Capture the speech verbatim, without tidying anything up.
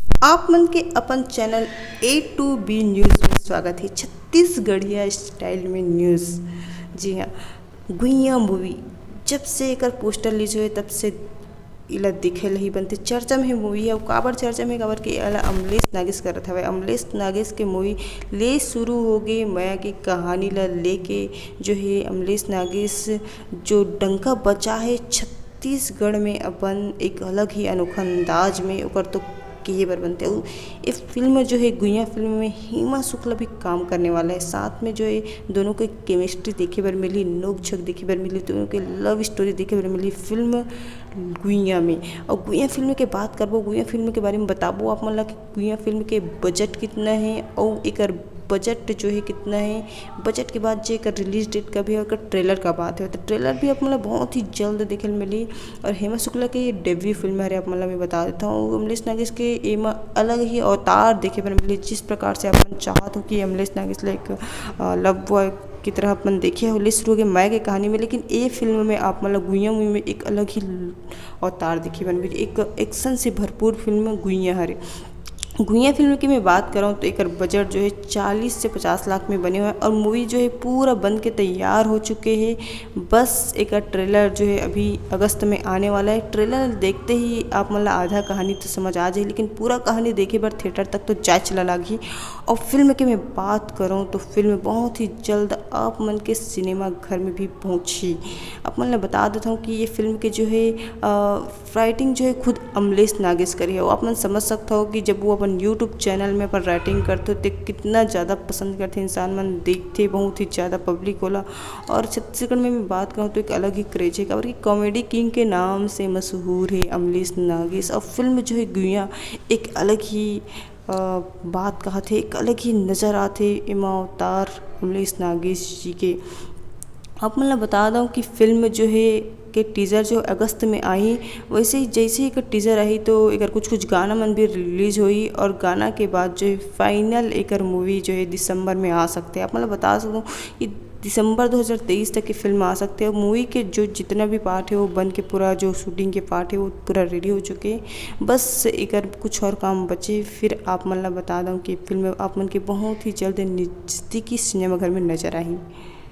आप मन के अपन channel A to B news में स्वागत है। छत्तीसगढ़िया स्टाइल में न्यूज़। जी हाँ, गुइया मूवी जब से एकर पोस्टर रिलीज होए, तब से इला दिखे ल ही बनथे। चर्चा में मूवी है, काबर चर्चा में, काबर कि एला अमलेश नागेश करत हवय। अमलेश नागेश के मूवी ले शुरू हो गए मया की कहानी ला लेके जो है अमलेश नागेश जो डंका बजा है छत्तीसगढ़ में अपन एक अलग ही अनोखा अंदाज में, ओकर तो कहे बर बनथे। अउ ये फिल्म जो है गुइया फिल्म में हेमा शुक्ला भी काम करने वाला है। साथ में जो है दोनों के केमिस्ट्री देखे बर मिली, नोक झोंक देखे बर मिली, दोनों के लव स्टोरी देखे बर मिली फिल्म गुइया में। और गुइया फिल्म के बात करबो, गुइया फिल्म के बारे में बताबो आप मन ला कि गुइया फिल्म के बजट कितना है और एकर बजट जो है कितना है, बजट के बाद जे एकर रिलीज डेट कब है और एकर ट्रेलर कब आत है। तो ट्रेलर भी आप मन ला बहुत ही जल्द देखे ल मिली। और हेमा शुक्ला के ये डेब्यू फिल्म हरे, आप मन ला मैं बता देता हूँ। अमलेश नागेश के एमा अलग ही अवतार देखे बर मिली। जिस प्रकार से आप मन चाहत हो कि अमलेश नागेश ला एक, अ, लव बॉय की तरह अपन देखे हो, ले शुरू हो गए मया के कहानी में, लेकिन ये फिल्म में आप मन ला गुइया मूवी में एक अलग ही अवतार देखे बर मिली। एक एक्शन से भरपूर फिल्म गुइया हरे। गुइया फिल्म की मैं बात करूँ तो एकर बजट जो है चालीस से पचास लाख में बने हुए हैं और मूवी जो है पूरा बन के तैयार हो चुके हैं। बस एकर ट्रेलर जो है अभी अगस्त में आने वाला है। ट्रेलर देखते ही आप मन ला आधा कहानी तो समझ आ जाए, लेकिन पूरा कहानी देखे बर थिएटर तक तो जाए चला लागही। और फिल्म के मैं बात करूँ तो फिल्म बहुत ही जल्द आप मन के सिनेमा घर में भी पहुँची। आप मन ला बता देता हूँ कि ये फिल्म के जो है, अ, राइटिंग जो है खुद अमलेश नागेश करे है। आप मन समझ सकता हो कि जब वो अपन यूट्यूब चैनल में अपन राइटिंग करते हो तो कितना ज़्यादा पसंद करते इंसान मन, देखते बहुत ही ज़्यादा पब्लिक होला। और छत्तीसगढ़ में मैं बात करूँ तो एक अलग ही क्रेज है, काबर कि कॉमेडी किंग के नाम से मशहूर है अमलेश नागेश। और फिल्म जो है गुइया एक अलग ही, अ, बात कहत हे, एक अलग ही नज़र आत हे एमा अवतार अमलेश नागेश जी के। आप मन ला बता दऊँ कि फिल्म जो है के टीजर जो अगस्त में आही, वैसे ही जैसे ही एकर टीजर आही तो एकर कुछ कुछ गाना मन भी रिलीज होही और गाना के बाद जो है फाइनल एकर मूवी जो है दिसंबर में आ सकते हैं। आप मन ला बता सकता हूँ कि दिसंबर दो हज़ार तेईस तक की फिल्म आ सकते हैं। मूवी के जो जितना भी पार्ट है वो बन के पूरा जो शूटिंग के पार्ट है वो पूरा रेडी हो चुके हैं। बस एकर कुछ और काम बचे, फिर आप मन ला बता दऊँ कि फिल्म आप मन के बहुत ही जल्द नज़दीकी सिनेमाघर में नजर आही।